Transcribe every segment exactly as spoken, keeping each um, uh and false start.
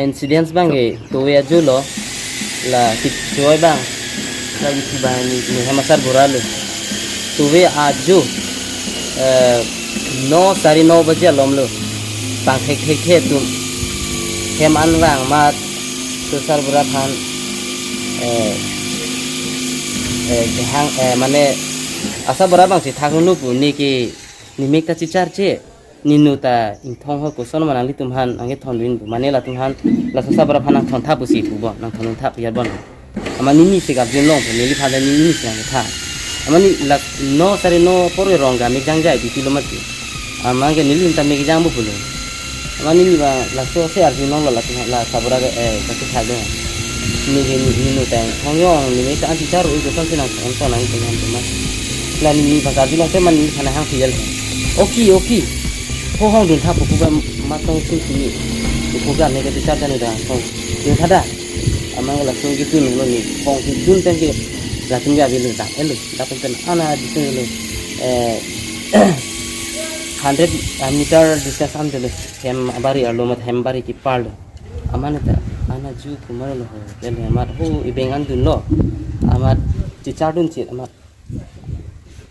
Incidents abang ke tove ajo lo, la kechoi abang, la isi abang ni, ni hem asarbura lo. Tove ajo, eh, no sari no baje alom lo. Pangthek thekthe atum hem an vang amat, laso asarbura aphan, eh, eh, kehang, eh, mane asarbura abang si thak lo pu, ne ke ne mek ta checharche, ne nu ta ingthong ho, koson ma nanglitum aphan nangkethondun pu, mane latum aphan, laso asarbura aphan nangthon tha pusi pu bon, nangthondun tha pu ya bon. Amat nini si gap jin long pu, neliphan ta nini si nangketha. Amat ne la no sari no apor ke rong ga mek jangjai titi lo mati. Amat ke neli ta mek jang bu pulo. Amat neli ba laso se arjulong lo latum, la asarbura ke, eh, kache thak do. Ne ke ne, ne nu ta ingthong jong, ne mek ta an chechar-o, koson si nangthon nangthon nangthon ma. La neli ba arjulong te amat neliphan hang piyal. Okay, okay. Ho hongdun tha pu pu ba matong su sini. Pu pu ga ne ke chechar jani da. Hongdun tha da. Amat laso kedun lo ne, hong kedun pen ke latum ke ave lo da, elo, latum pen ana disen lo, eh, hundred, ah, meter distance an dolo, hem abari arlo amat hem abari kepar lo. Amat ne ta ana ju kumar lo ho, elo amat ho ibeng an dunlo, amat chechardun chit amat.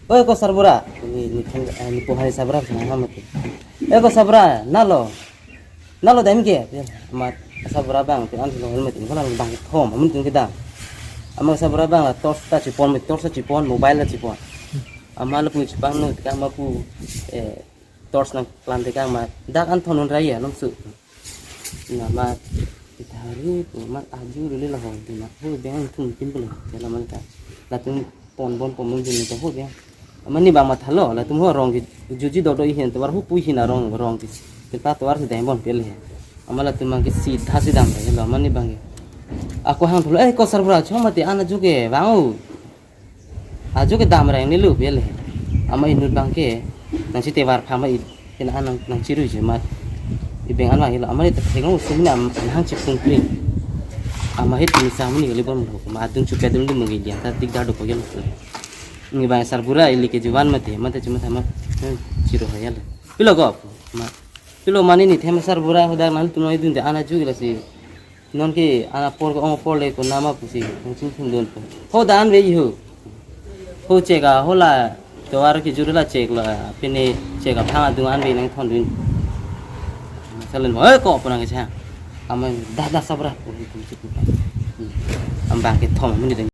Oi ko asarbura, ne, ne thang, eh, ne pu hari asarbura sana ham ke. Eh ko asarbura, nalo. Nalo dam ke. Amat asarbura abang te an lo helmet in kolang abang kethom, amun tin kedam. Amat asarbura abang la torch ta chepon, me torch ta chepon, mobile ta chepon. Amat lapu chepangno, tika amat pu, eh, torch nangklang tika amat dak an thondun rai ya, nongsu. Na amat ithari pu amat aju dulu la ho, tina ho beng thum tim pulo, jala man ka. Latum pon bon pon mun jin ta ho beng. Amat ne abang mathalo, latum ho rong ke juji dodo ihin, tovar ho pu ihin arong rong ke. Kita tovar si deng bon pele. Amat latum abang ke si tha si dam lo, amat ne abang ke. Ako hang thulo, eh, ko asarbura, chong mati ana aju ke, bang o. Aju ke dam reng ne lo pele. Amat inut abang ke nangchetevar pha ma i, kena nang, nangchiru je amat. Ibeng an vang ilo, amat ne ta thek long sumina am, hang chepung kring. Amat het misa muni kali bom lo, amat adung chupet dun dun mungil dia, ta dik dar do ko gel. Ne abang asarbura ili ke juvan mati, mati cuma sama, eh, chiru hayal. Pilo ko, amat. Pilo mane ne hem asarbura hadak nangtum noi dun de ana ju lasi. Non ke ana apor ke ong apor le ko nama pusi, nangchingthum dun pu. Ho dan ve ho. Ho chek a, ho la tovar kejur la chek la, pine chek aphang adung an ve nangthondun. Salen, "Oi, ko pu nangkechang." Amat, "Dah, dah, asarbura," pu hi pu chik pu. Hmm. Amat abang kethom amun dun.